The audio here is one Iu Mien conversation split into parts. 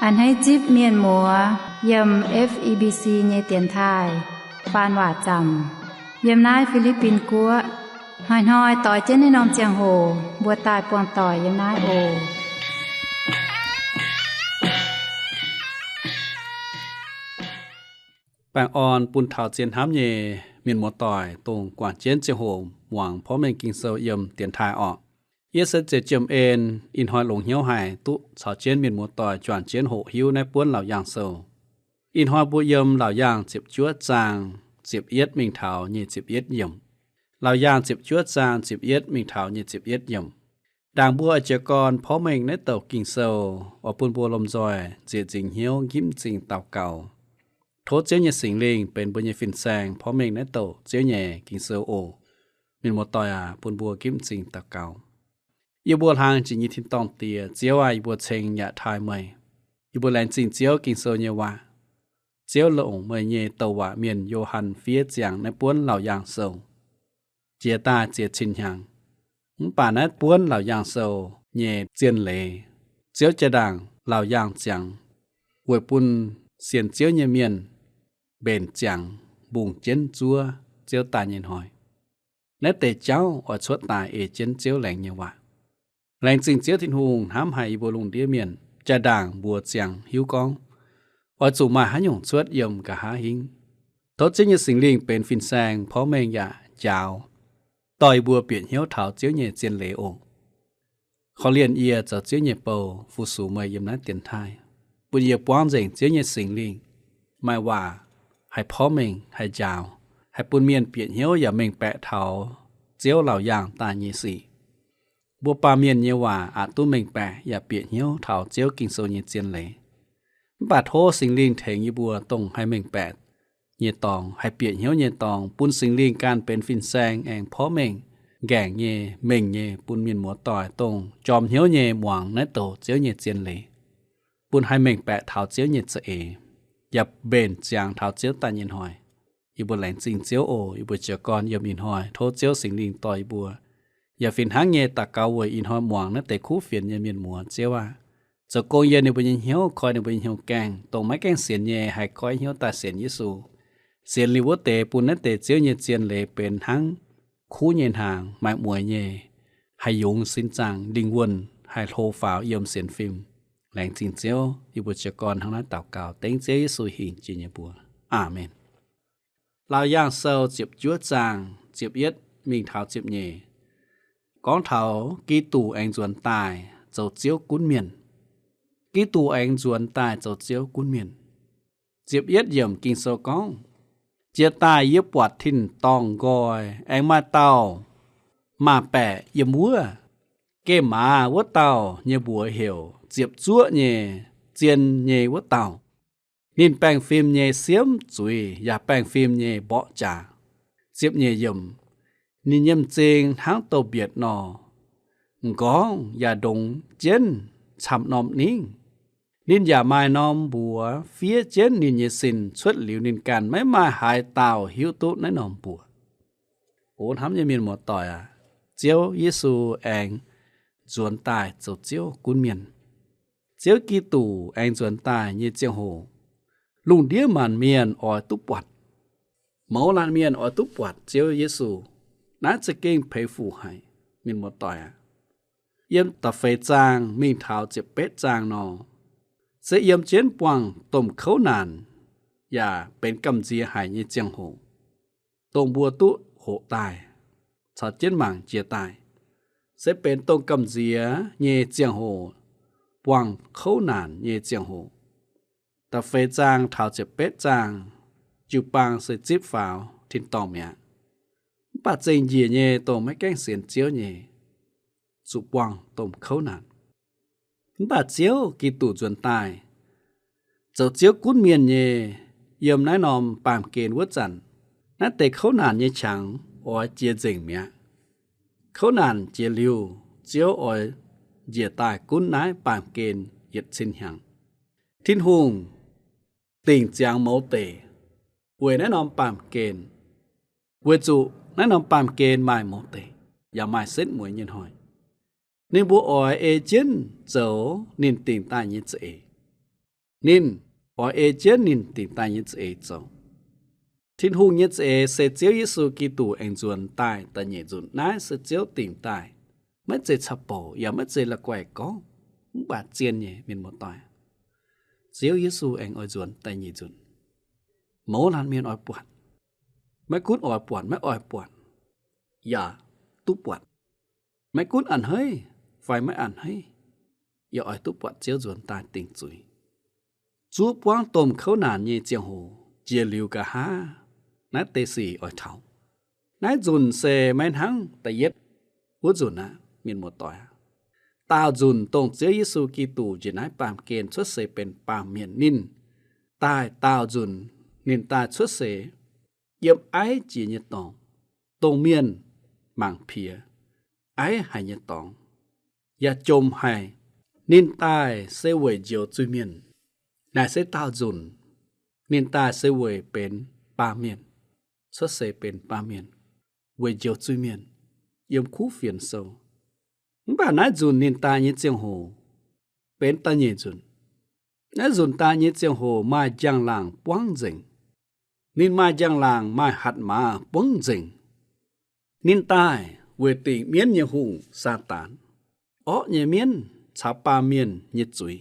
A'hneiv zipv mienh muoz yiem F E B C nyei dienx taaih faan waac zaamc yiem naaiv Fi^li^bin Guoqv. Hnoi-hnoi doix jienv naaiv norm ziangh hoc mbuo daaih buangh doic yiem naaiv oc. Baengh orn bun taux zien hnamv nyei mienh muoz-doic, dongh guangc jienv ziangh hoc muangx porv mengh Ging-Sou yiem dienx taaih orqc. Yie se Ziex Jiem En. Ih hnoi longx hnyouv haic duqv caux jienv mienh muoz-doic juangc jienv hoqc hiuv naaiv buonv Laauc Yaangh Sou. Ih hnoi mbuo yiem Laauc Yaangh ziepc juov zaang ziepc yietv mingh taux nyic ziepc yietv yiemc. Laauc Yaangh ziepc juov zaang ziepc yietv mingh taux nyic ziepc yietv yiemc. Ndaangc mbuo oix jiez gorn porv mengh naaiv douc Ging-Sou, oix bun mbuo lomh nzoih nzieqc nzingc hnyouv nqipv m'zing daux gaux, tov Ziouv nyei Singx Lingh benx mbuo nyei fin-saeng porv mengh naaiv douc Ziouv nyei Ging-Sou oc. Mienh muoz-doic aac, bun mbuo nqipv m'zing daux gaux. Yie mbuo hlang jiex nyei tin-dorngh Diex, Ziouv aac, yie mbuo ceng yaac taaih meih. Yie mbuo laengz zingh Ziouv Ging-Sou nyei waac. Ziouv, longc meih nyei douc waac mienh Yo^han fiev ziangx naaiv buonv Laauc Yaangh Sou, jiex daaih ziex cin hnyangx. Mv baac naaiv buonv Laauc Yaangh Sou nyei zien leiz, Ziouv jaa-ndaangc Laauc Yaangh ziangx, weic bun sienx Ziouv nyei mienh mbenc ziangx mbungh jienv zuov Ziouv daaih nyei hnoi. Naaiv deix jauv oix cuotv daaih ei jienv Ziouv laengz nyei waac. Laengz zingh Ziouv Tin-Hungh hnamv haic yie mbuo lungh ndiev mienh, jaa-ndaangc mbuox ziangx hiuv gorngv oix zuqc maaih haaix nyungc cuotv yiem nqa'haav hingv. Tov Ziouv nyei Singx Lingh benx fin-saeng porv mengh yaac njaaux, dorh yie mbuo bieqc hnyouv taux Ziouv nyei zien leiz oc. Korv-lienh yie zoux Ziouv nyei bou, fu-sux meih yiem naaiv dienx taaih, bun yie buangv nzengc Ziouv nyei Singx Lingh, maaih waac haih porv mengh, haih njaaux, haih bun mienh bieqc hnyouv yaac mengh baeqc taux Ziouv Laauc Yaangh daaih nyei sic. Mbuo baamh mienh nyei waac aqc duqv mengh baeqc yaac bieqc hnyouv taux Ziouv Ging-Sou nyei zien leiz. Mv baac tov Singx Lingh tengx yie mbuo dongh haih mengh baeqc nyei dorngx, haih bieqc hnyouv nyei dorngx, bun Singx Lingh ganh benx fin-saeng aengx porv mengh, nqaengc nyei, mengh nyei, bun mienh muoz-doic dongh jorm hnyouv nyei muangx naaiv douc Ziouv nyei zien leiz, bun haih mengh baeqc taux Ziouv nyei za'eix, yaac mbenc ziangx taux Ziouv daaih nyei hnoi. Yie mbuo laengz zingh Ziouv oc. Yie mbuo jiez gorn yiem ih hnoi tov Ziouv Singx Lingh dorh yie mbuo, yaac fih hnangv nyei daux gaux weic ih hnoi muangx naaiv deix kuv fienx nyei mienh muoz, Ziouv aac, zoux gong yiem ninh mbuo nyei hnyouv, koi ninh mbuo nyei hnyouv gaengh, dongh maiv gaengh sienx nyei haih goiv hnyouv daaih sienx Yesu. Sienx liuz wuov deix bun naaiv deix Ziouv nyei zien leiz benx hnangv kuv nyei hnaangx, maaih mueix nyei, haih yungz sin zaangc lingh wuonh, haih hlo faaux yiem sienx fim. Laengz zingh Ziouv. Yie mbuo jiez gorn hnangv naaiv daux gaux dengv Ziouv Yesu hingh jiex nyei mbuox. Aamen. Laauc Yaangh Sou ziepc juov zaang ziepc yietv mingh taux ziepc nyeic, gorngv taux Giduc aengx nzuonx daaih zoux Ziouv gunv mienh. Giduc aengx nzuonx daaih zoux Ziouv gunv mienh. Ziepc yietv yiemc Ging-Sou gorngv, Jiex daaih yie buatc tin-dorngh nqoi aengx maaih dauh maah baeqc yiem wuov. Gemh maaz wuov dauh nyei mbuox heuc Ziepc Zuoqv nyei Zien nyei wuov dauh. Ninh baengh fim nyei siemv zuiz yaac baengh fim nyei mborqv jaax. Ziepc nyeic yiemc, ninh nyei m'zing hnangv douz-mbietc nor, m'nqorngv yaac ndongx jienv camv-norm ningv. Ninh yaac maaih norm mbuox fiev jienv ninh nyei sin cuotv liuz ninh ganh, maiv maaih haaix dauh hiuv duqv naaiv norm mbuox. O hnamv nyei mienh muoz-doic aac, Ziouv Yesu aengx nzuonx daaih zoux Ziouv gunv mienh. Ziouv Giduc aengx nzuonx daaih nyei ziangh hoc, lungh ndiev maanc mienh oix duqv buatc. Mouz laanh mienh oix duqv buatc Ziouv Yesu. Naaiv za'gengh peix fuc haic, mienh muoz-doic aac. Yiem da'feix zaang mingh taux ziepc betv zaang nor, se yiem jienv buangh domh kouv naanc yaac benx gamh nziex haic nyei ziangh hoc, dongh mbuo duqv hoqc daaih, caux jienv mangc jiex daaih, se benx dongh gamh nziex nyei ziangh hoc, buangh kouv naanc nyei ziangh hoc. Da'feix zaang taux ziepc betv zaang, jiu-baang se zipv faaux tin-dorngh mi'aqv. Mv baac zengc njiec nyei dongh maiv gaengh sienx Ziouv nyei, zuqc buangh domh kouv naanc. Mv baac Ziouv Giduc nzuonx daaih zoux Ziouv gunv mienh nyei, yiem naaiv norm baamh gen wuov zanc, naaiv deix kouv naanc nyei qangx oix jiex nzengc mi'aqv. Kouv naanc jiex liuz, Ziouv oix njiec daaih gunv naaiv baamh gen yietc cin hnyangx. Tin-Hungh dingc ziangx mouz deic weic naaiv norm baamh gen, weic zuqc naaiv norm baamh gen maaih mouz deic yaac maaih setv mueiz nyei hnoi. Ninh mbuo oix ei jienv zoux ninh dingc daaih nyei za'eix. Ninh oix ei jienv ninh dingc daaih nyei za'eix zoux. Tin-Hungh nyei za'eix se Ziouv Yesu Giduc aengx nzuonx daaih da'nyeic nzunc. Naaiv se Ziouv dingc daaih, maiv zeiz caux bouc yaac maiv zeiz la'guaih gorngv, mv baac zien nyei, mienh muoz-doic. Ziouv Yesu aengx oix nzuonx da'nyeic nzunc. Mouz laanh mienh oix buatc, maiv gunv oix buatc maiv oix buatc, yaac duqv buatc. Maiv gunv a'hneiv fai maiv a'hneiv, yaac oix duqv buatc Ziouv nzuonx daaih dingc zuiz. Zuov buangv domh kouv naanc nyei ziangh hoc jiex liuz nqa'haav, naaiv deix sic oix taux. Naaiv nzunc se maiv hnangv da'yietv wuov nzunc aqv, mienh muoz-doic aac. Daauh nzunc dongh Ziouv Yesu Giduc njiec naaiv baamh gen cuotv seix benx baamh mienh. Ninh daaih daauh nzunc, ninh daaih cuotv seix yiem aiv jiex nyei dorngx, dongh mienh mangc piex, aiv haic nyei dorngx, yaac jomc haic. Ninh daaih se weic njoux zuiz-mienh. Naaiv se daauh nzunc, ninh daaih se weic benx baamh mienh, cuotv seix benx baamh mienh, weic njoux zuiz-mienh yiem kuv fienx sou. Mv baac naaiv nzunc ninh daaih nyei ziangh hoc benx da'nyeic nzunc. Naaiv nzunc daaih nyei ziangh hoc maaih njang-laangc buangv nzengc. Ninh maaih njang-laangc maaih hatc maaz buangv nzengc. Ninh daaih weic dingc mienv nyei hungh, Saadaan, orqv nyei mienv caux baamh mienh nyei zuiz.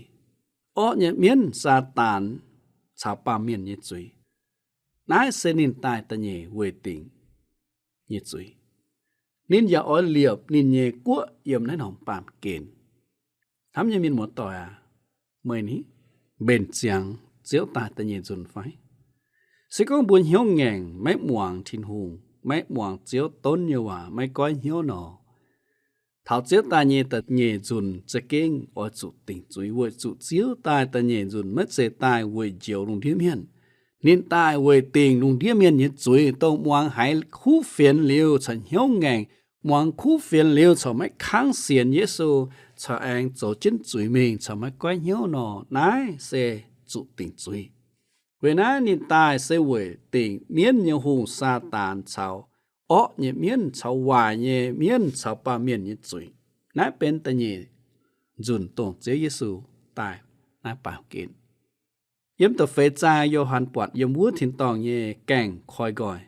Orqv nyei mienv, Saadaan, caux baamh mienh nyei zuiz. Naaiv se ninh daaih da'nyeic weic dingc nyei zuiz. Ninh yaac oix liepc ninh nyei guoqv yiem naaiv norm baamh gen. Hnamv nyei mienh muoz-doic aac, meih ni mbenc ziangx Ziouv daaih da'nyeic nzunc fai? Se gorngv mbuo hnyouv ngaengc, maiv muangx Tin-Hungh, maiv muangx Ziouv donv nyei waac, maiv goiv hnyouv nor, taux Ziouv daaih nyei da'nyeic nzunc za'gengh oix zuqc dingc zuiz, weic zuqc Ziouv daaih da'nyeic nzunc maiv zeiz daaih weic njoux lungh ndiev mienh. Ninh daaih weic dingc lungh ndiev mienh nyei zuiz, dongh muangx haiz kuv fienx liuz corc hnyouv ngaengc, muangx kuv fienx liuz corc maiv kangv sienx Yesu, corc aengx zoux jienv zuiz mingh, corc maiv goiv hnyouv nor, naaiv se zuqc dingc zuiz. Weic naaiv ninh daaih se weic dingc mienv nyei hungh, Saadaan, caux orqv nyei mienv, caux waaic nyei mienv, caux baamh mienh nyei zuiz. Naaiv benx da'nyeic nzunc dongh Ziouv Yesu daaih naaiv baamh gen. Yiem da'feix zaang Yo^han buatc yiem wuov tin-dorngh nyei gaengh koi nqoi,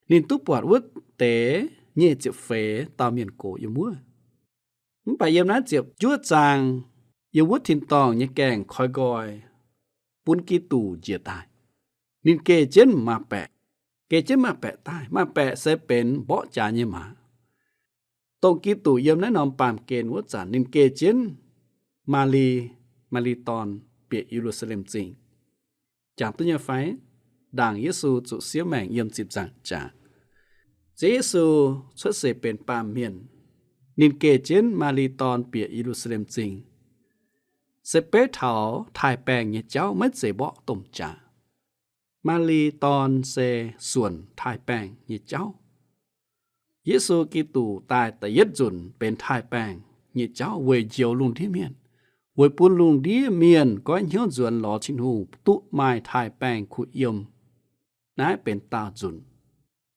ninh duqv buatc wuov deix nyic ziepc feix dauh mienh gox yiem wuov. Mv baac yiem naaiv ziepc juov zaang, yiem wuov tin-dorngh nyei gaengh koi nqoi bun Giduc njiec daaih. Ninh geh jienv maaz-baeqc, geh jienv maaz-baeqc daaih. Maaz-baeqc se benx mborqv jaax nyei maaz. Dongh Giduc yiem naaiv norm baamh gen wuov zanc, ninh geh jienv Maa^li, Maa^li dorn, bieqc Ye^lu^saa^lem Zingh. Jangx duqv nyei fai? Ndaangc Yesu zuqc siev maengc yiem ziepc nzaangc jaax, Ziouv Yesu cuotv seix benx baamh mienh, ninh geh jienv Maa^li dorn bieqc Ye^lu^saa^lem Zingh, se beiv taux taaih-baengh nyei jauv, maiv zeiz mborqv domh jaax. Maa^li dorn se suonc taaih-baengh nyei jauv. Yesu Giduc daaih da'yietv nzunc benx taaih-baengh nyei jauv weic njoux lungh ndiev mienh, weic bun lungh ndiev mienh goiv hnyouv nzuonx lorz Tin-Hungh duqv maaih taaih-baengh kuh yiem. Naaiv benx daauh nzunc.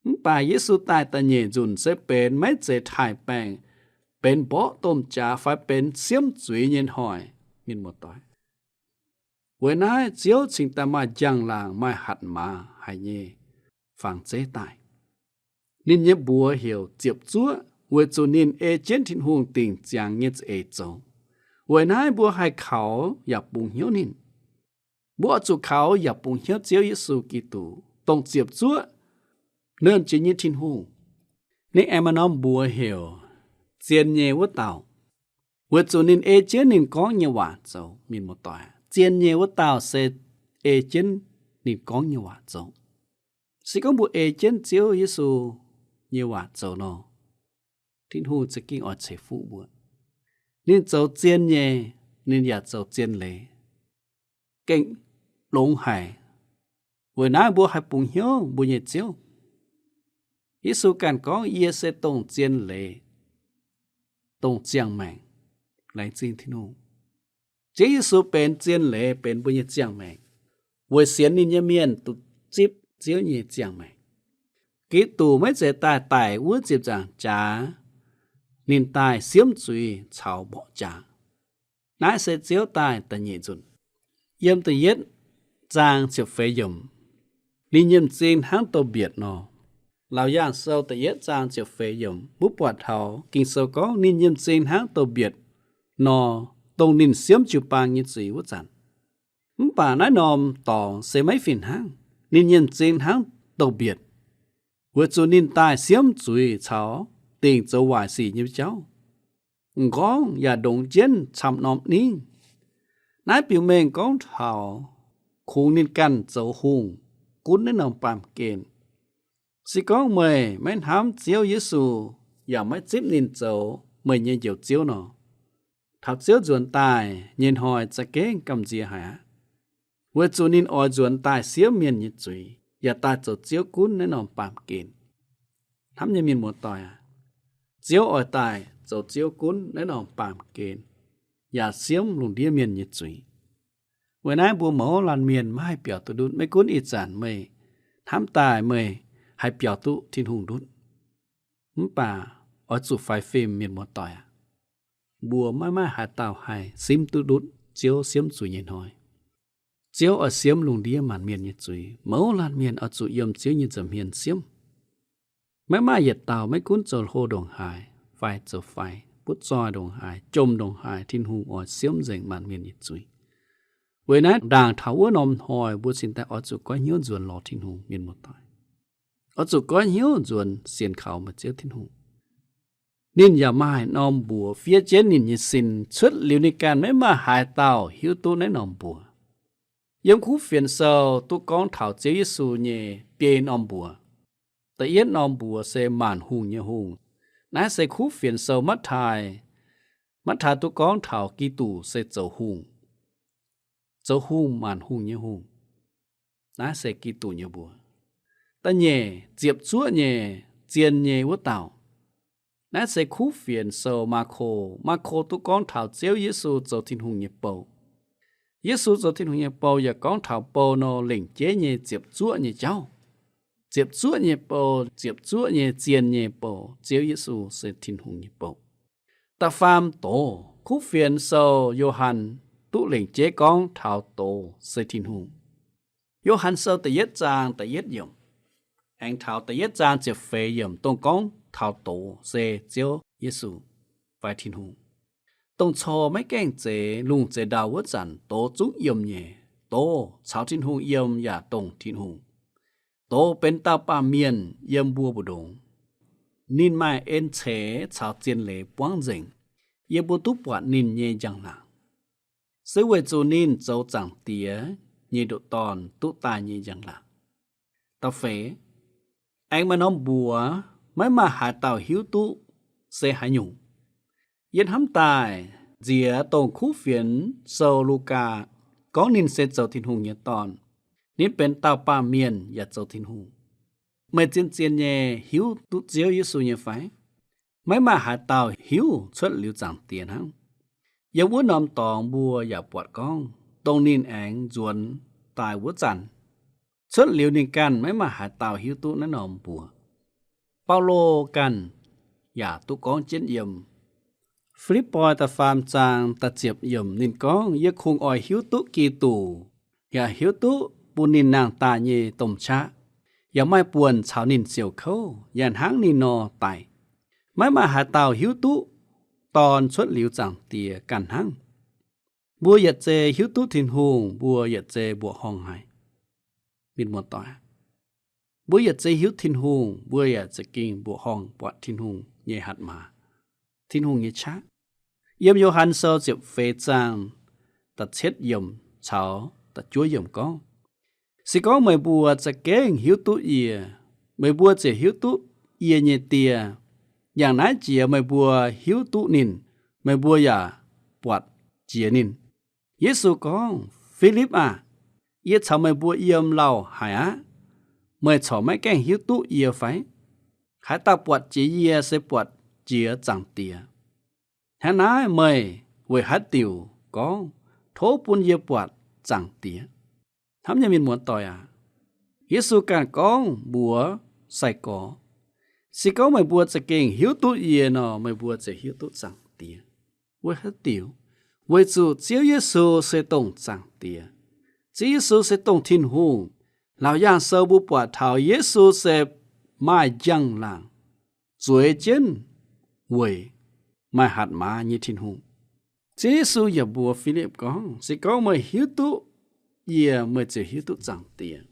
Mv baac Yesu daaih da'nyeic nzunc se benx maiv zeiz taaih-baengh, benx mborqv domh jaax fai benx siemv zuiz nyei hnoi, mienh muoz-doic. Weic naaiv Ziouv cingx daaih maaih njang-laangc, maaih hatc maaz haic nyei fangx zeiv daaih. Ninh nyei mbuox heuc ziepc zuoqv, weic zuqc ninh ei jienv Tin-Hungh dingc ziangx nyei za'eix zoux. Weic naaiv mbuo haih kaux yaac bungx hnyouv ninh. Mbuo oix zuqc kaux yaac bungx hnyouv Ziouv Yesu Giduc, dongh ziepc zuoqv, nernh jiex nyei Tin-Hungh. Ninh aengx maaih norm mbuox heuc zien nyei wuov dauh, weic zuqc ninh ei jienv ninh gorngv nyei waac zoux, mienh muoz-doic. Zien nyei wuov dauh se ei jienv ninh gorngv nyei waac zoux. Se gorngv mbuo ei jienv Ziouv Yesu nyei waac zoux nor, Tin-Hungh za'gengh oix ceix fuqv mbuo. Ninh zoux zien nyei, ninh yaac zoux zien leiz, gengh longx haic. Weic naaiv mbuo haih bungx hnyouv mbuo nyei Ziouv. Yesu ganh gorngv, Yie se dongh zien leiz, dongh ziangh maengc. Laengz zingh Tin-Hungh. Ziouv Yesu benx zien leiz, benx mbuo nyei ziangh maengc, weic sienx ninh nyei mienh duqv zipv Ziouv nyei ziangh maengc. Giduc maiv zeiz daaih daic wuov ziepc nzaangc jaax, ninh daaih siemv zuiz caux mborqv jaax. Naaiv se Ziouv daaih da'nyeic nzunc. Yiem da'yietv zaang ziepc feix yiemc, ninh nyei m'zing hnangv douz-mbietc nor. Laauc Yaangh Sou da'yietv zaang ziepc feix yiemc, mbuo buatc taux Ging-Sou gorngv ninh nyei m'zing hnangv douz-mbietc nor, dongh ninh siemv jiu-baang nyei zuiz wuov zanc. Mv baac naaiv norm dorngx se maiv fih hnangv. Ninh nyei m'zing hnangv douz-mbietc, weic zuqc ninh daaih siemv zuiz caux dingc zoux waaic sic nyei jauv, m'nqorngv yaac ndongx jienv camv norm ningv. Naaiv biux mengh gorngv taux kungx ninh ganh zoux hungh gunv naaiv norm baamh gen. Se gorngv meih maiv hnamv Ziouv Yesu yaac maiv zipv ninh zoux meih nyei Njoux Ziouv nor, taux Ziouv nzuonx daaih nyei hnoi za'gengh gamh nziex haic aqv, weic zuqc ninh oix nzuonx daaih siemv mienh nyei zuiz yaac daaih zoux Ziouv gunv naaiv norm baamh gen. Hnamv nyei mienh muoz-doic aac, Ziouv oix daaih zoux Ziouv gunv naaiv norm baamh gen yaac siemv lungh ndiev mienh nyei zuiz. Weic naaiv mbuo mouz laanh mienh maiv haih biaux duqv ndutv. Maiv gunv ih zanc meih hnamv daaih meih haih biaux duqv Tin-Hungh ndutv, mv baac oix zuqc faix fim, mienh muoz-doic aac. Mbuo maiv maaih haaix dauh haih simv duqv ndutv Ziouv siemv zuiz nyei hnoi. Ziouv oix siemv lungh ndiev maanc mienh nyei zuiz. Mouz laanh mienh oix zuqc yiem Ziouv nyei nza'hmien siemv. Maiv maaih yietc dauh, maiv gunv zoux hlo ndongc haaix fai zoux faix, butv zoih ndongc haaix, jomc ndongc haaix, Tin-Hungh oix siemv nzengc maanc mienh nyei zuiz. Weic naaiv ndaangc taux wuov norm hnoi mbuo cingx daaih oix zuqc goiv hnyouv nzuonx lorz Tin-Hungh, mienh muoz-doic. Oix zuqc goiv hnyouv nzuonx sienx kaux meih Ziouv Tin-Hungh. Ninh yaac maaih norm mbuox fiev jienv ninh nyei sin. Cuotv liuz ninh ganh maiv maaih haaix dauh hiuv duqv naaiv norm mbuox. Yiem Kuv Fienx Sou duqv gorngv taux Ziouv Yesu nyei biei norm mbuox. Da'yietv norm mbuox se maanc hungh nyei hungh. Naaiv se Kuv Fienx Sou Matv^taai. Matv^taai duqv gorngv taux Giduc se zoux hungh, zoux hungh, maanc hungh nyei hungh. Naaiv se Giduc nyei mbuox. Da'nyeic, ziepc zuoqv nyei, zien nyei wuov dauh. Naaiv se Kuv Fienx Sou Maako. Maako duqv gorngv taux Ziouv Yesu zoux Tin-Hungh nyei bou. Yesu zoux Tin-Hungh nyei bou yaac gorngv taux bou nor lengc jeiv nyei ziepc zuoqv nyei jauv. Ziepc zuoqv nyei bou, ziepc zuoqv nyei zien nyei bou, Ziouv Yesu se Tin-Hungh nyei bou. Da'faam doz, Kuv Fienx Sou Yo^han duqv lengc jeiv gorngv taux doz se Tin-Hungh. Yo^han Sou da'yietv zaang da'yietv yiemc aengx taux da'yietv zaang ziepc feix yiemc dongh gorngv taux doz se Ziouv Yesu fai Tin-Hungh. Dongh cor maiv gaengh zeix lungh zeix ndau wuov zanc, doz zungv yiem nyei. Doz caux Tin-Hungh yiem yaac dongh Tin-Hungh. Doz benx dauh baamh mienh yiem mbuo mbu'ndongx. Ninh maaih en ceix caux zien leiz buangv nzengc, yie mbuo duqv buatc ninh nyei njang-laangc. Se weic zuqc ninh zoux Zaangc Diex nyei ndoqc Dorn duqv daaih nyei njang-laangc. Da'feix, aengx maaih norm mbuox maiv maaih haaix dauh hiuv duqv se haaix nyungc. Yie hnamv daaih nziex dongh Kuv Fienx Sou Lugaa gorngv ninh se zoux Tin-Hungh nyei Dorn. Ninh benx dauh baamh mienh yaac zoux Tin-Hungh. Meih zien-zien nyei hiuv duqv Ziouv Yesu nyei fai? Maiv maaih haaix dauh hiuv cuotv liuz Zaangc Diex hnangv. Yiem wuov norm dorngx mbuo yaac buatc gorngv dongh ninh aengx nzuonx daaih wuov zanc, cuotv liuz ninh ganh maiv maaih haaix dauh hiuv duqv naaiv norm mbuox. Baulo ganh yaac duqv gorngv jienv yiem Fi^lipv^poi da'faam zaang da'ziepc yiemc ninh gorngv, yie kungx oix hiuv duqv Giduc, yaac hiuv duqv bun ninh nangh daaih nyei domh qaqv, yaac maaih buonc caux ninh ziouc kouv, yaac hnangv ninh nor daic. Maiv maaih haaix dauh hiuv duqv Dorn cuotv liuz Zaangc Diex ganh hnangv. Mbuo yietc zei hiuv duqv Tin-Hungh, mbuo yietc zei mbuoqc horngh haic. Mienh muoz-doic, mbuo yietc zei hiuv Tin-Hungh, mbuo yaac za'gengh mbuoqc horngh buatc Tin-Hungh nyei hatc maaz, Tin-Hungh nyei qaqv. Yiem Yo^han Sou ziepc feix zaang da'cietv yiemc caux da'juov yiemc gorngv, se gorngv meih mbuo za'gengh hiuv duqv yie, meih mbuo ziouc hiuv duqv yie nyei Die. Yangh naaiv jiex meih mbuo hiuv duqv ninh, meih mbuo yaac buatc jiex ninh. Yesu gorngv, Fi^lipv aah! Yie caux meih mbuo yiem lauh haic aqv. Meih corc maiv gaengh hiuv duqv yie fai? Haaix dauh buatc jiex yie se buatc jiex Zaangc Diex. Hnangv naaiv meih weic haaix diuc gorngv, tov bun yie buatc Zaangc Diex? Hnamv nyei mienh muoz-doic aac, Yesu ganh gorngv mbuox sai-gorx, se gorngv meih mbuo za'gengh hiuv duqv yie nor, meih mbuo ziouc hiuv duqv Zaangc Diex. Weic haaix diuc? Weic zuqc Ziouv Yesu se dongh Zaangc Diex. Ziouv Yesu se dongh Tin-Hungh. Laauc Yaangh Sou mbuo buatc taux Yesu se maaih njang-laangc, zueiz jienv weic, maaih hatc maaz nyei Tin-Hungh. Ziouv Yesu yaac mbuox Filipv gorngv, Se gorngv meih hiuv duqv yie, meih ziouc hiuv duqv Zaangc Diex,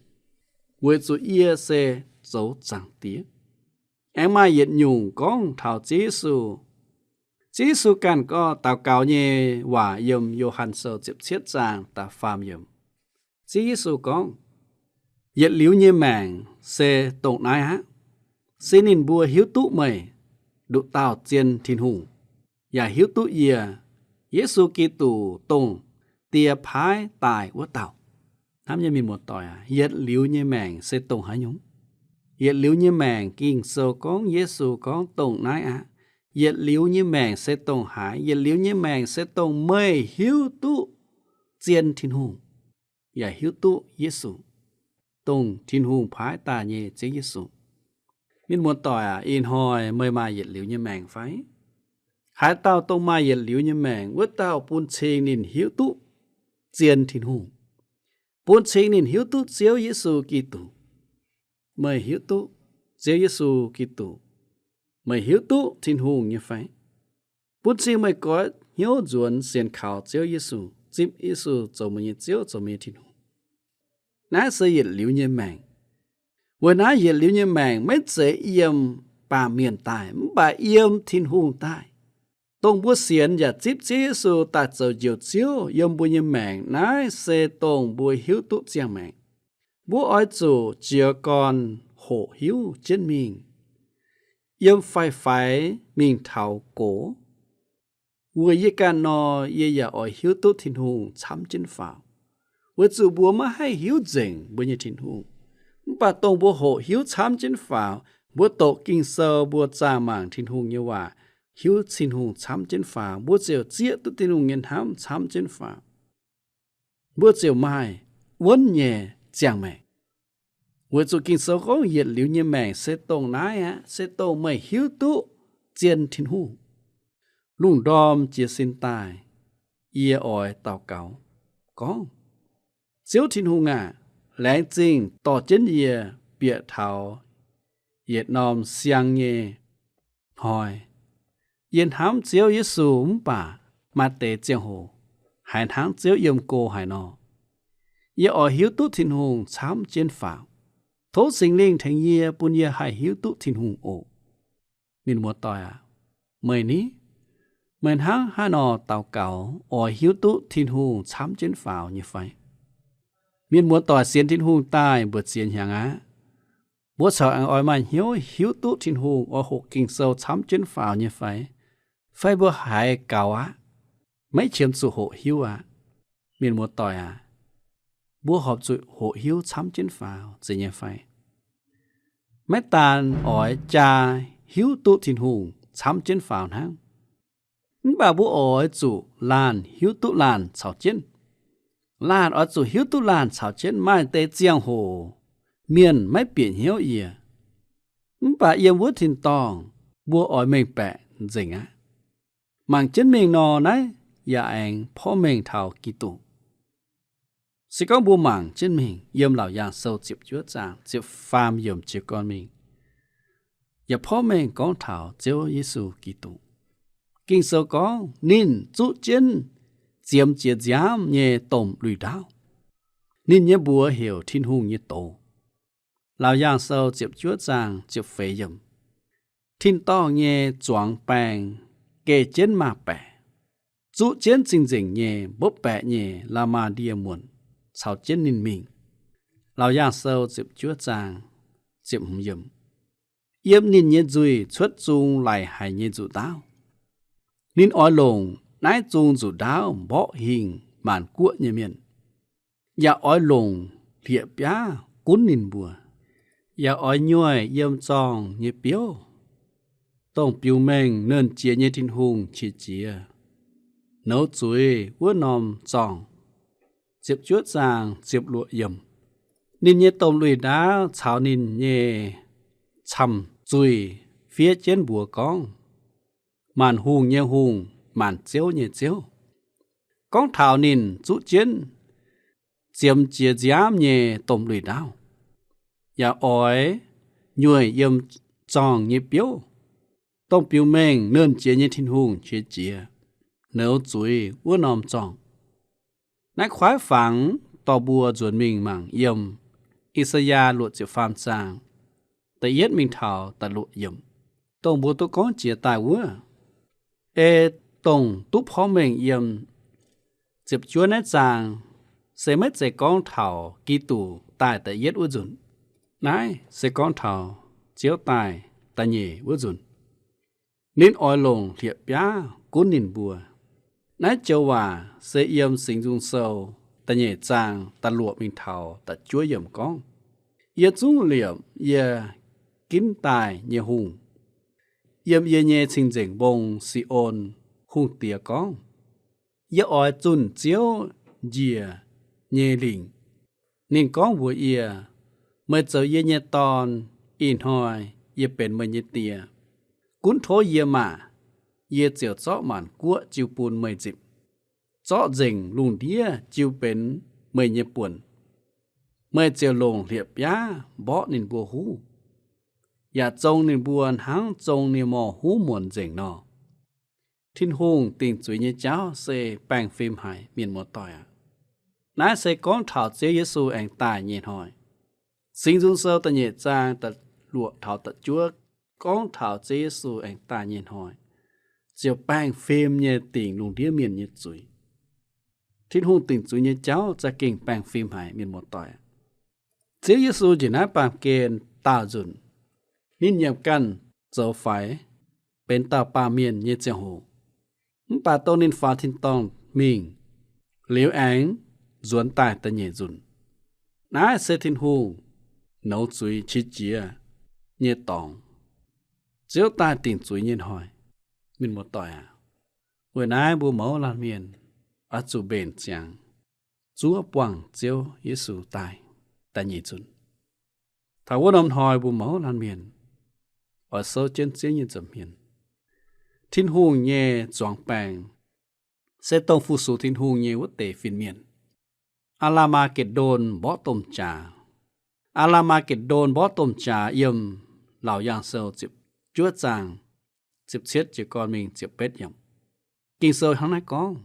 weic zuqc yie se zoux Zaangc Diex. Aengx maaih yietc nyungc gorngv taux Ziouv Yesu. Ziouv Yesu ganh gorngv daux gaux nyei waac yiem Yo^han Sou ziepc cietv zaang da'faam yiemc. Ziouv Yesu gorngv, Yietc liuz nyei maengc se dongh naaiv aqv, se ninh mbuo hiuv duqv meih, nduqc dauh zien Tin-Hungh, yaac hiuv duqv yie, Yesu Giduc, dongh Die paaiv daaih wuov dauh. Hnamv nyei mienh muoz-doic aac, yietc liuz nyei maengc se dongh haaix nyungc? Yietc liuz nyei maengc, Ging-Sou gorngv, Yesu gorngv, dongh naaiv aqv. Yietc liuz nyei maengc se dongh haaix? Yietc liuz nyei maengc se dongh meih hiuv duqv zien Tin-Hungh, yaac hiuv duqv Yesu, dongh Tin-Hungh paaiv daaih nyei Ziouv Yesu. Mienh muoz-doic aac, ih hnoi meih maaih yietc liuz nyei maengc fai? Haaix dauh dongh maaih yietc liuz nyei maengc, wuov dauh bun cing ninh hiuv duqv zien Tin-Hungh, bun cing ninh hiuv duqv Ziouv Yesu Giduc. Meih hiuv duqv Ziouv Yesu Giduc, meih hiuv duqv Tin-Hungh nyei fai? Bun cing meih goiv hnyouv nzuonx sienx kaux Ziouv Yesu, zipv Yesu zoux meih nyei Ziouv, zoux meih nyei Tin-Hungh. Naaiv se yietc liuz nyei maengc. Weic naaiv yietc liuz nyei maengc maiv zeiz yiem baamh mienh daaih, mv baac yiem Tin-Hungh daaih. Dongh mbuo sienx yaac zipv Ziouv Yesu daaih zoux Njoux Ziouv yiem mbuo nyei maengc, naaiv se dongh mbuo hiuv duqv ziangh maengc. Mbuo oix zuqc jiez gorn hoqc hiuv jienv mingh, yiem faix-faix mingh taux gox. Weic yie ganh nor, yie yaac oix hiuv duqv Tin-Hungh camv jienv faaux, weic zuqc mbuo maiv haih hiuv nzengc mbuo nyei Tin-Hungh. Mv baac dongh mbuo hoqc hiuv camv jienv faaux, mbuo doqc Ging-Sou, mbuo zaah mangc Tin-Hungh nyei waac, hiuv Tin-Hungh camv jienv faaux, mbuo ziouc zieqv duqv Tin-Hungh nyei hnamv camv jienv faaux. Mbuo ziouc maaih wuonv nyei ziangh maengc. Weic zuqc Ging-Sou gorngv yietc liuz nyei maengc se dongh naaiv aqv, se dongh meih hiuv duqv zien Tin-Hungh. Lungh ndorm jiez sin daaih, yie oix daux gaux gorngv, Ziouv Tin-Hungh aah! Laengz zingh dorh jienv yie bieqc taux yietc norm siang nyei hnoi. Yie hnamv Ziouv Yesu mv baac maaih deix ziangh hoc haiz hnangv Ziouv yiem go haic nor. Yie oix hiuv duqv Tin-Hungh camv jienv faaux. Tov Singx Lingh tengx yie bun yie haih hiuv duqv Tin-Hungh oc. Mienh muoz-doic aac, meih ni? Meih hnangv haaix nor daux gaux oix hiuv duqv Tin-Hungh camv jienv faaux nyei fai? Mienh muoz-doic sienx Tin-Hungh daaih mbu'ziex hnyangx aqv. Mbuo corc aengx oix maaih hnyouv hiuv duqv Tin-Hungh oix hoqc Ging-Sou camv jienv faaux nyei fai? Fai mbuo haiz gaux aqv, maiv qiemx zuqc hoqc hiuv aqv? Mienh muoz-doic aac, mbuo horpc zuqc hoqc hiuv camv jienv faaux zeiz nyei fai? Maiv daan oix jaa hiuv duqv Tin-Hungh camv jienv faaux hnangv, mv baac mbuo oix zuqc laanh hiuv duqv laanh caux jienv. Laanh oix zuqc hiuv duqv laanh caux jienv. Maaih deix ziangh hoc mienh maiv bieqc hnyouv yie, mv baac yiem wuov tin-dorngh mbuo oix mengh baeqc nzengc aqv. Mangc jienv mingh nor, naaiv yaac aengx porv mengh taux Giduc. Se gorngv mbuo mangc jienv mingh yiem Laauc Yaangh Sou ziepc juov zaang ziepc faam yiemc jiez gorn mingh, yaac porv mengh gorngv taux Ziouv Yesu Giduc. Ging-Sou gorngv, ninh zuqv jienv ziemx jiex nziaamv nyei domh lui-ndaauv. Ninh nyei mbuox heuc Tin-Hungh nyei Doz. Laauc Yaangh Sou ziepc juov zaang ziepc feix yiemc. Tin-dorngh nyei zuangx baeng geh jienv maah baeqc, zuqv jienv zingh nzengc nyei mbopv baeqc nyei la'maah ndie-muonc caux jienv ninh mingh. Laauc Yaangh Sou ziepc juov zaang ziepc hmz yiemc. Yiem ninh nyei nzuih cuotv zung laic haic nyei nzuqc ndaauv. Ninh oix longc naaiv zung nzuqc ndaauv mborqv hingh maanc guoqv nyei mienh, yaac oix longc hlieqv-biaav gunv ninh mbuo, yaac oix nyuaih yiem zorngh nyei biouv, dongh biux mengh Nernh Jiex nyei Tin-Hungh qiex jiez, nouz zuiz wuov norm zorngh. Ziepc juov zaang ziepc luoqc yiemc. Ninh nyei domh lui-ndaauv caux ninh nyei camh zuih fiev jienv mbuox gorngv, Maanc hungh nyei Hungh, maanc ziouv nyei Ziouv. Gorngv taux ninh zuqv jienv ziemx jiex nziaamv nyei domh lui-ndaauv, yaac oix nyueih yiem zorngh nyei biouv, dongh biux mengh nernh jiex nyei Tin-Hungh qiex jiez, nouz zuiz wuov norm zorngh. Naaiv kuaaiv fangx dorh mbuo nzuonx mingh mangc yiem I^saa^yaa luoqc ziepc faam zaang da'yietv mingh taux da'luoqc yiemc, dongh mbuo duqv gorngv jiex daaih wuov. Ei dongh duqv porv mengh yiem ziepc juov naaiv zaang se maiv zeiz gorngv taux Giduc daaih da'yietv wuov nzunc. Naaiv se gorngv taux Ziouv daaih da'nyeic wuov nzunc. Ninh oix longc hlieqv-biaav gunv ninh mbuo. Naaiv joux waac se yiem Singx Nzung Sou da'nyeic zaang da'luoqc mingh taux da'juov yiemc gorngv, Yie zungv liepc yie ginv daaih nyei hungh, yiem yie nyei cing-nzengc mbong, Si^on, hungh diex gorngv, Yie oix zunh Ziouv njiec nyei lingc. Ninh gorngv mbuox yie, Meih zoux yie nyei dorn, ih hnoi yie benx meih nyei die. Gunv tov yie maah! Yie ziouc zorqv maanc guoqv jiu bun meih nzipc, zorqv nzengc lungh ndiev jiu benx meih nyei buonc. Meih ziouc longc hlieqv-biaav mborqv ninh mbuo huv, yaac zong ninh mbuo hnangv zong nie-morh huv muonc nzengc nor. Tin-Hungh dingc zuiz nyei jauv se baengh fim haic, mienh muoz-doic aac. Naaiv se gorngv taux Ziouv Yesu aengx daaih nyei hnoi. Singx Nzung Sou da'nyeic zaang da'luoqc taux da'juov gorngv taux Ziouv Yesu aengx daaih nyei hnoi, ziouc baengh fim nyei dingc lungh ndiev mienh nyei zuiz. Tin-Hungh dingc zuiz nyei jauv za'gengh baengh fim haic, mienh muoz-doic aac. Ziouv Yesu njiec naaiv baamh gen daauh nzunc, ninh nyiemc ganh zoux faix benx dauh baamh mienh nyei ziangh hoc, mv baac dongh ninh faaux tin-dorngh mingh liuz aengx nzuonx daaih da'nyeic nzunc. Naaiv se Tin-Hungh nouz zuiz qiex jiez nyei dorngx, Ziouv daaih dingc zuiz nyei hnoi. Mienh muoz-doic aac, weic naaiv mbuo mouz laanh mienh oix zuqc mbenc ziangx zuov buangh Ziouv Yesu daaih da'nyeic nzunc. Taux wuov norm hnoi mbuo mouz laanh mienh oix souv jienv Ziouv nyei nza'hmien. Tin-Hungh nyei zuangx baengh se dongh fu-sux Tin-Hungh nyei wuov deix fin-mienh. Aa^laa^maa^get^ndon mborqv domh jaax. Aa^laa^maa^get^ndon mborqv domh jaax yiem Laauc Yaangh Sou ziepc juov zaang ziepc cietv jiez gorn mingh ziepc betv yiemc. Ging-Sou hnangv naaiv gorngv,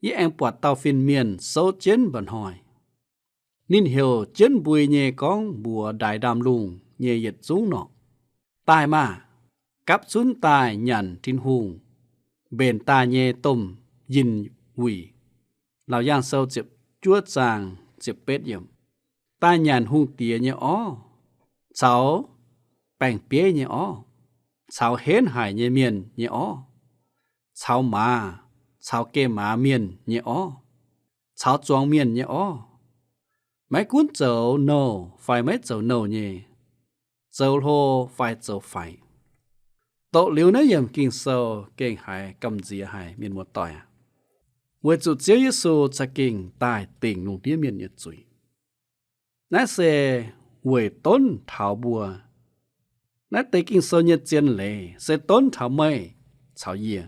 Yie aengx buatc dauh fin-mienh souv jienv mba'hnoi. Ninh heuc jienv mbui nyei gorngv mbuox ndaix ndaamv-lungh nyei yietc zungv norqc, Daaih maah! Gapv zunv daaih nyanc Tin-Hungh mbenc daaih nyei domh yinh wuic. Laauc Yaangh Sou ziepc juov zaang ziepc betv yiemc. Daaih nyanc hungh diex nyei orv, caux baeng-bieiv nyei orv, caux henv haic nyei mienh nyei orv, caux maaz, caux gemh maaz mienh nyei orv, caux zuangx mienh nyei orv, maiv gunv zoux nouh fai maiv zoux nouh nyei, zoux hlo fai zoux faix. Doqc liuz naaiv yiemc Ging-Sou gengh haiz gamh nziex haic, mienh muoz-doic aac. Weic zuqc Ziouv Yesu za'gengh daaih dingc lungh ndiev mienh nyei zuiz. Naaiv se weic donv taux mbuo. Naaiv deix Ging-Sou nyei zien leiz se donv taux meih caux yie,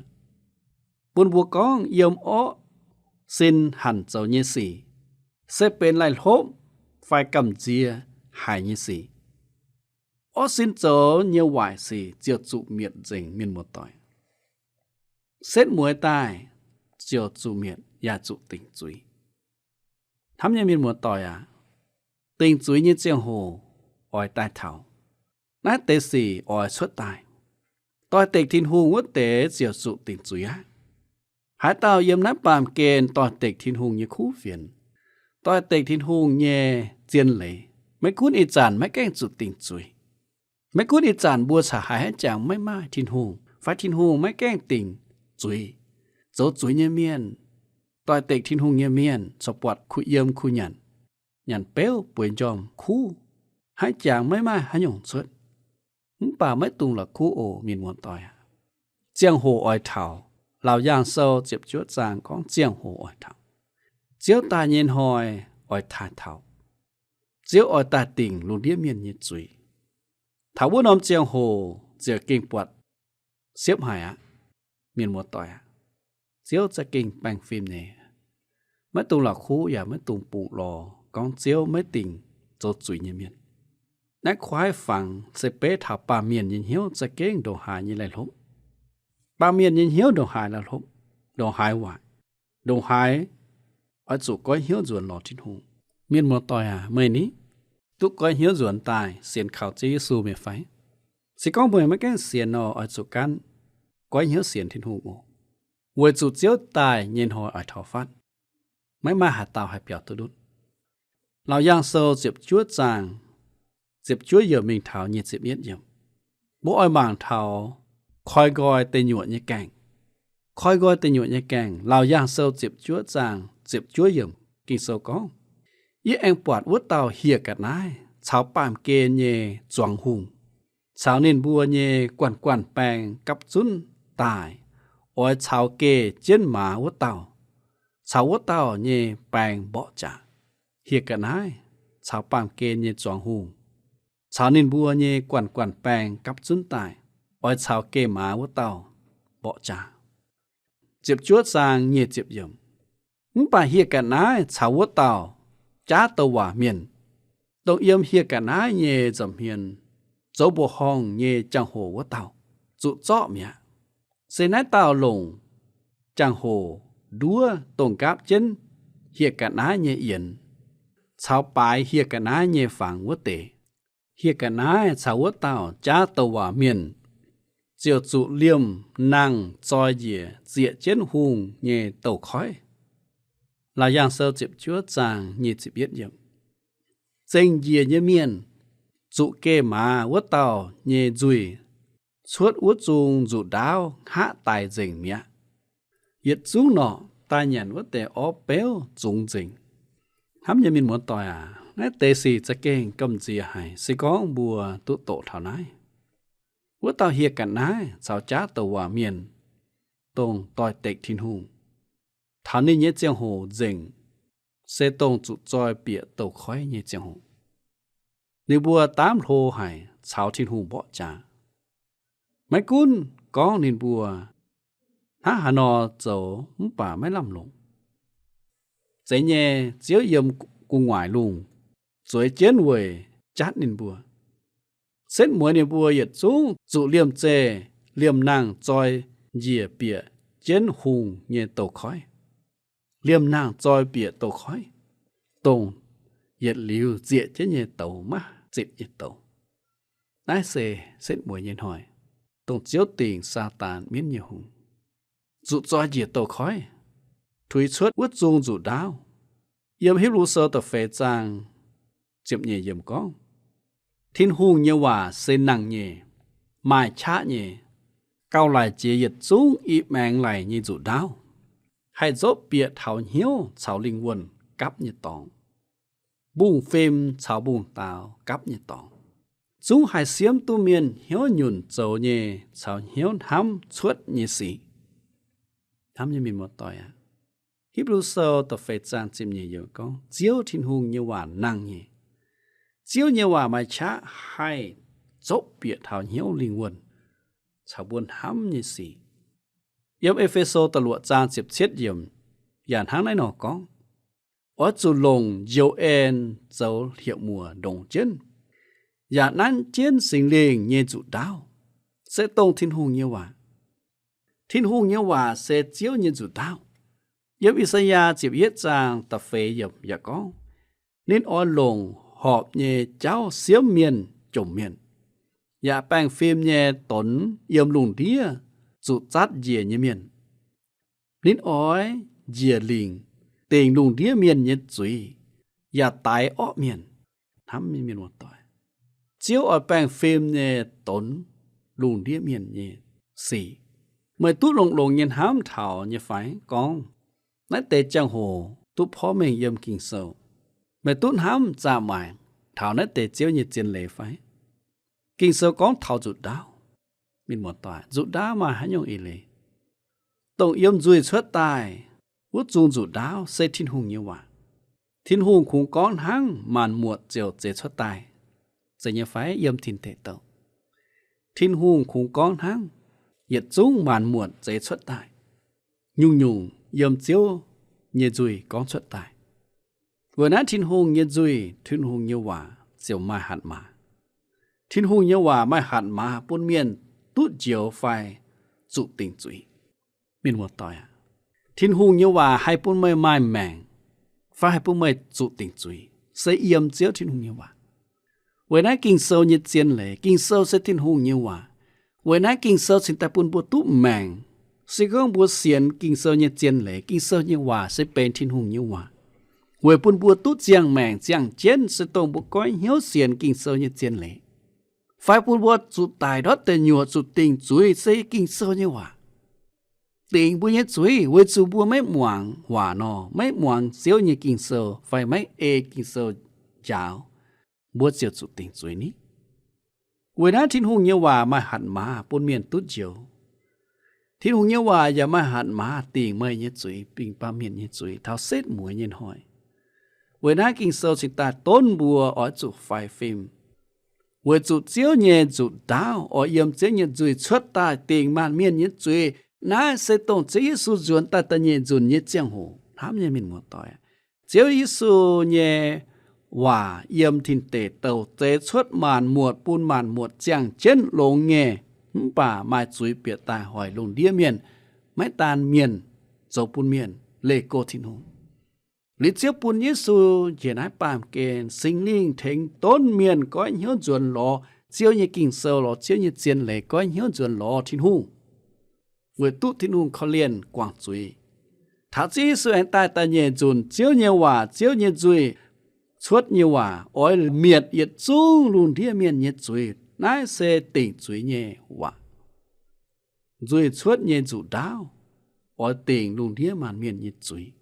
bun mbuo gorngv yiem orqv sin hanc zoux nyei sic se benx laih hlopv fai gamh nziex haic nyei sic. Orqv sin zoux nyei waaic sic ziouc zuqc mietc nzengc, mienh muoz-doic. Setv mueiz daaih ziouc zuqc mietc yaac zuqc dingc zuiz. Hnamv nyei mienh muoz-doic aac, dingc zuiz nyei ziangh hoc oix daaih taux. Naaiv deix sic oix cuotv daaih. Doix-dekc Tin-Hungh wuov deix ziouc zuqc dingc zuiz aqv. Haaix dauh yiem naaiv baamh gen doix-dekc Tin-Hungh nyei kuv fienx, doix-dekc Tin-Hungh nyei zien leiz, maiv gunv ih zanc maiv gaengh zuqc dingc zuiz, maiv gunv ih zanc mbuo caux haaix jangx maiv maaih Tin-Hungh fai Tin-Hungh maiv gaengh dingc zuiz, zoux zuiz nyei mienh, doix-dekc Tin-Hungh nyei mienh corc buatc kuh yiem kuh nyanc, nyanc beuv bueix njormh kuv, haaix jangx maiv maaih haaix nyungc cuotv. Mv baac maiv dungx la'kuqv oc, mienh muoz-doic aac. Ziangh hoc oix taux. Laauc Yaangh Sou ziepc juov zaang gorngv ziangh hoc oix taux. Ziouv daaih nyei hnoi oix taaih taux. Ziouv oix daaih dingc lungh ndiev mienh nyei zuiz. Taux wuov norm ziangh hoc ziouc gengh buatc siepv haic aqv, mienh muoz-doic aac. Ziouv za'gengh baengh fim nyei. maiv dungx la'kuqv yaac maiv dungx bungx lorz gorngv Ziouv maiv dingc zoux zuiz nyei mienh. Naaiv kuaaiv fangx se beiv taux baamh mienh nyei hnyouv za'gengh ndongc haaix nyei laih hlopv. Baamh mienh nyei hnyouv ndongc haaix laih hlopv, ndongc haaix waaic, ndongc haaix oix zuqc goiv hnyouv nzuonx lorz Tin-Hungh. Mienh muoz-doic aac, meih ni duqv goiv hnyouv nzuonx daaih sienx kaux Ziouv Yesu mi'aqv fai? Se gorngv meih maiv gaengh sienx nor, oix zuqc gaanv goiv hnyouv sienx Tin-Hungh oc, weic zuqc Ziouv daaih nyei hnoi oix taux fatv, maiv maaih haaix dauh haih biaux duqv ndutv. Laauc Yaangh Sou ziepc juov zaang ziepc juov yiemc mingh taux nyic ziepc yietv yiemc, mbuo oix mangc taux koi nqoi deic nyuoqc nyei gaengh. Koi nqoi deic nyuoqc nyei gaengh, Laauc Yaangh Sou ziepc juov zaang ziepc juov yiemc, Ging-Sou gorngv, Yie aengx buatc wuov dauh hieh ga'naaiv caux baamh gen nyei zuangx hungh, caux ninh mbuo nyei guanh guanh baeng gapv zunv daaih, oix caux geh jienv maaz wuov dauh, caux wuov dauh nyei baeng mborqv jaax. Hieh ga'naaiv caux baamh gen nyei zuangx hungh, caux ninh mbuo nyei guanh guanh baeng gapv zunv daaih, oix caux geh maaz wuov dauh mborqv jaax. Ziepc juov zaang nyic ziepc yiemc, Mv baac hieh ga'naaiv caux wuov dauh jaav douc waac mienh, dongh yiem hieh ga'naaiv nyei nza'hmien zoux mbuoqc horngh nyei jangx-hoc wuov dauh, zuqc zorqv mi'aqv. Se naaiv dauh longc jangx-hoc nduov dongh nqaapv jienv hieh ga'naaiv nyei yienx, caux baaix hieh ga'naaiv nyei fangx wuov deix. Hieh ga'naaiv caux wuov dauh jaav douc waac mienh ziouc zuqc liemh nangh zoi njiec zieqc jienv hungh nyei douz-koiv. Laauc Yaangh Sou ziepc juov zaang nyic ziepc yietv yiemc, Zengc njiec nyei mienh zuqc geh maaz wuov dauh nyei nzuih cuotv wuov zung nzuqc ndaauv hngaqv daic nzengc mi'aqv. Yietc zungv norqc daaih nyanc wuov deix orv beuv zungx nzengc. Hnamv nyei mienh muoz-doic aac, naaiv deix sic za'gengh gamh nziex haic se gorngv mbuo duqv doqc taux naaiv. Wuov dauh hieh ga'naaiv caux jaav douc waac mienh, dongh doix-dekc Tin-Hungh, taux ninh nyei ziangh hoc nzengc se dongh zuqc zoi bieqc douz-koiv nyei ziangh hoc. Ninh mbuo daamv hlo haic caux Tin-Hungh mborqv jaax. Maiv gunv gorngv ninh mbuo hnangv haaix nor zoux mv baac maiv lamh longc, zeiz nyei Ziouv yiem gu'nguaaic lungh zueiz jienv weic jatv ninh mbuo. Setv mueiz ninh mbuo yietc zungv zuqc liemh zeih liemh nangh zoi njiec bieqc jienv hungh nyei douz-koiv. Liemh nangh zoi bieqc douz-koiv, dongh yietc liuz zieqc jienv nyei douz maiv zipc nyei douz. Naaiv se setv mueiz nyei hnoi, dongh Ziouv dingc Saadaan mienv nyei hungh, zuqc zoi njiec douz-koiv, tuix cuotv wuov zung nzuqc ndaauv. Yiem Hipv^lu Sou da'feix zaang ziepc nyeic yiemc gorngv, Tin-Hungh nyei waac se nangh nyei, maaih qaqv nyei, gauh laic jiex yietc zungv i maengx laic nyei nzuqc ndaauv, haih nzopv bieqc taux hnyouv caux lingh wuonh gapv nyei dorngx, mbungv-fim caux mbungv-daaux gapv nyei dorngx, zungv haih siemv duqv mienh hnyouv nyunc zoux nyei caux hnyouv hnamv cuotv nyei sic. Hnamv nyei mienh muoz-doic aac, Hipv^lu Sou da'feix zaang ziepc nyeic yiemc gorngv, Ziouv Tin-Hungh nyei waac nangh nyei. Ziouv nyei waac maaih qaqv, haih nzopv bieqc taux hnyouv lingh wuonh caux mbuo hnamv nyei sic. Yiem E^fe^so da'luoqc zaang ziepc cietv yiemc yaac hnangv naaiv nor gorngv, Oix zuqc longc njoux en zoux hlieqv-muoc ndongx jienv, yaac nanv jienv Singx Lingh nyei nzuqc ndaauv, se dongh Tin-Hungh nyei waac. Tin-Hungh nyei waac se Ziouv nyei nzuqc ndaauv. Yiem I^saa^yaa ziepc yietv zaang da'feix yiemc yaac gorngv, Ninh oix longc horpc nyei jauv siemv mienh jomc mienh, yaac baengh fim nyei donx yiem lungh ndiev zuqc zatv njiec nyei mienh. Ninh oix njiec lingc dingc lungh ndiev mienh nyei zuiz, yaac daix orqv mienh. Hnamv nyei mienh muoz-doic, Ziouv oix baengh fim nyei donx lungh ndiev mienh nyei sic. Meih duqv longx-longx nyei hnamv taux nyei fai gorngv, naaiv deix ziangh hoc duqv porv mengh yiem Ging-Sou? Meih duqv hnamv zaah maaic taux naaiv deix Ziouv nyei zien leiz fai? Ging-Sou gorngv taux nzuqc ndaauv. Mienh muoz-doic, nzuqc ndaauv maaih haaix nyungc eix leiz? Dongh yiem nzuih cuotv daaih wuov zungh nzuqc ndaauv se Tin-Hungh nyei waac. Tin-Hungh kungx gorngv hnangv, maanc muotc ziouc zeix cuotv daaih. Zeiz nyei fai? Yiem Tin Deic Douh, Tin-Hungh kungx gorngv hnangv, yietc zungv maanc muotc zeix cuotv daaih. Nyungc-nyungc yiem Ziouv nyei nzuih gorngv cuotv daaih. Weic naaiv Tin-Hungh nyei nzuih, Tin-Hungh nyei waac ziouc maaih hatc maaz. Tin-Hungh nyei waac maaih hatc maaz bun mienh duqv njoux fai zuqc dingc zuiz. Mienh muoz-doic aac, Tin-Hungh nyei waac haih bun meih maaih maengc fai haih bun meih zuqc dingc zuiz se yiem Ziouv Tin-Hungh nyei waac. Weic naaiv Ging-Sou nyei zien leiz, Ging-Sou se Tin-Hungh nyei waac. Weic naaiv Ging-Sou cingx daaih bun mbuo duqv maengc. Se gorngv mbuo sienx Ging-Sou nyei zien leiz, Ging-Sou nyei waac se benx Tin-Hungh nyei waac, weic bun mbuo duqv ziangh maengc ziangh jienv, se dongh mbuo goiv hnyouv sienx Ging-Sou nyei zien leiz. Fai bun mbuo zuqc daic ndortv deic nyuoqc, zuqc dingc zuiz, se Ging-Sou nyei waac dingc mbuo nyei zuiz, weic zuqc mbuo maiv muangx waac nor, maiv muangx Ziouv nyei Ging-Sou fai maiv ei Ging-Sou njaaux, mbuo ziouc zuqc dingc zuiz ni. Weic naaiv Tin-Hungh nyei waac maaih hatc maaz bun mienh duqv njoux. Tin-Hungh nyei waac yaac maaih hatc maaz dingc meih nyei zuiz, dingc baamh mienh nyei zuiz taux setv mueiz nyei hnoi. Weic naaiv Ging-Sou cingx daaih donv mbuo oix zuqc faix fim, weic zuqc Ziouv nyei nzuqc ndaauv oix yiem Ziouv nyei nzuih cuotv daaih dingc maanc mienh nyei zuiz. Naaiv se dongh Ziouv Yesu nzuonx daaih da'nyeic nzunc nyei ziangh hoc hnamv nyei mienh muoz-doic. Ziouv Yesu nyei waac yiem tin-deic douc zeix cuotv maanc muotc bun maanc muotc ziangh jienv longx nyei, mv baac maaih zuiz bieqc daaih hoic lungh ndiev mienh, maiv daan mienh, zoux bun mienh leih go Tin-Hungh. Liuz Ziouv bun Yesu njiec naaiv baamh gen, Singx Lingh tengx donv mienh goiv hnyouv nzuonx lorz Ziouv nyei Ging-Sou, lorz Ziouv nyei zien leiz, goiv hnyouv nzuonx lorz Tin-Hungh, weic duqv Tin-Hungh korv-lienh guangc zuiz. Taux Ziouv Yesu aengx daaih da'nyeic nzunc, Ziouv nyei waac, Ziouv nyei nzuih cuotv nyei waac oix mietc yietc zungv lungh ndiev mienh nyei zuiz. Naaiv se dingc zuiz nyei waac. Nzuih cuotv nyei nzuqc ndaauv oix dingc lungh ndiev maanc mienh nyei zuiz,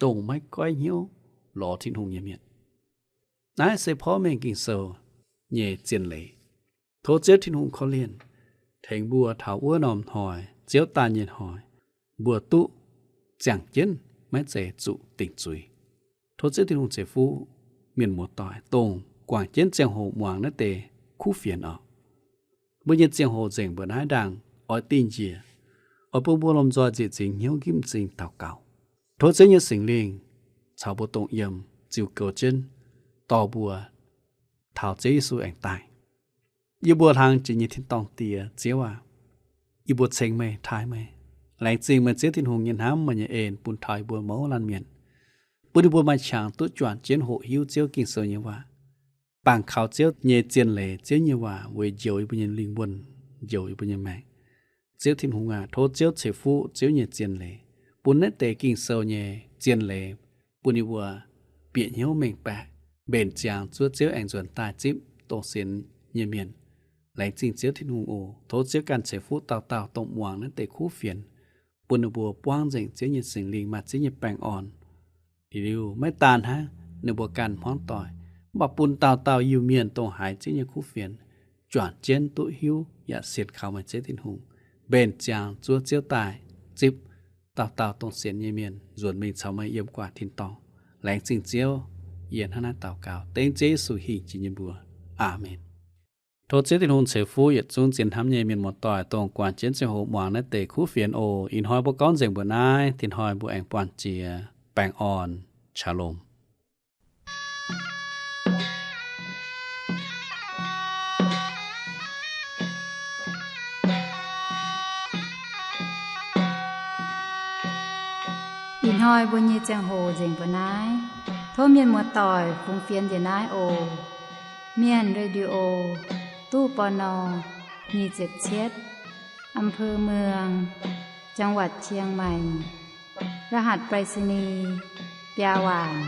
dongh maiv goiv hnyouv lorz Tin-Hungh nyei mienh. Naaiv se porv mengh Ging-Sou nyei zien leiz. Tov Ziouv Tin-Hungh korv-lienh tengx mbuo taux wuov norm hnoi, Ziouv daaih nyei hnoi, mbuo duqv ziangh jienv, maiv zeiz zuqc dingc zuiz. Tov Ziouv Tin-Hungh ceix fuqv mienh muoz-doic, dongh guangc jienv ziangh hoc muangx naaiv deix kuv fienx oc. Mbuo nyei ziangh hoc nzengc mbuo naaiv ndaangc oix dingh njiec, oix bun mbuo lomh nzoih nzieqc zingx hnyouv nqipv m'zing daux gaux. Tov Ziouv nyei Singx Lingh caux mbuo dongh yiem, ziux goux jienv, dorh mbuo taux Ziouv Yesu aengx daaih. Yie mbuo hlang jiex nyei tin-dorngh Diex, Ziouv aac, yie mbuo ceng meih, taaih meih. Laengz zingh meih Ziouv Tin-Hungh nyei hnamv, meih nyei en bun taux yie mbuo mouz laanh mienh, bun yie mbuo maaih qangx duqv juangc jienv hoqc hiuv Ziouv Ging-Sou nyei waac, bangc kaux Ziouv nyei zien leiz, Ziouv nyei waac weic njoux yie mbuo nyei lingh wuonh, njoux yie mbuo nyei maengc. Ziouv Tin-Hungh aac, tov Ziouv ceix fuqv Ziouv nyei zien leiz, bun naaiv deix Ging-Sou nyei zien leiz bun yie mbuo bieqc hnyouv mengh baeqc, mbenc ziangx zuov Ziouv aengx nzuonx daaih zipv dongh sienx nyei mienh. Laengz zingh Ziouv Tin-Hungh oc. Tov Ziouv ganh ceix fuqv dauh dauh dongh muangx naaiv deix kuv fienx, bun ninh mbuo buangv nzengc Ziouv nyei Singx Lingh, maaih Ziouv nyei baengh orn. Liuz maiv daan hnangv ninh mbuo ganh hmuangv doic, mv baac bun dauh dauh Iu-Mienh dongh haiz Ziouv nyei kuv fienx juangc jienv duqv hiuv yaac sienx kaux meih Ziouv Tin-Hungh, mbenc ziangx zuov Ziouv daaih zipv dauh dauh dongh sienx nyei mienh nzuonx mingh caux meih yiem gu'nguaaic tin-dorngh. Laengz zingh Ziouv. Yie hnangv naaiv daux gaux dengv Ziouv Yesu hingh jiex nyei mbuox. Aamen. Tov Ziouv Tin-Hungh ceix fuqv yietc zungv zien hnamv nyei mienh muoz-doic, dongh guangc jienv ziangh hoc muangx naaiv deix kuv fienx oc. Ih hnoi mbuo gorngv nzengc mbuo naaiv, tin hnoi mbuo aengx buangh jiex. Baengh orn. Shalom. Ih hnoi mbuo nyei ziangh hoc nzengc mbuo naaiv. Tov mienh muoz-doic fungx fienx njiec naaiv oc. Mienh Radio, ตู้ ปณ. nyic ziepc cietv, อำเภอเมือง จังหวัดเชียงใหม่ รหัสไปรษณีย์ biaa waanc.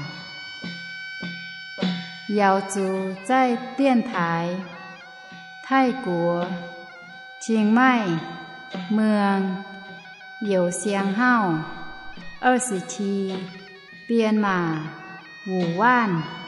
Yaux zuqc zaih dienx taaix Taiv-Guoqv, Chiang Mai, Muang, Youz Siang Hauv, 二十七, Bienh Maac, Wuc Waanc.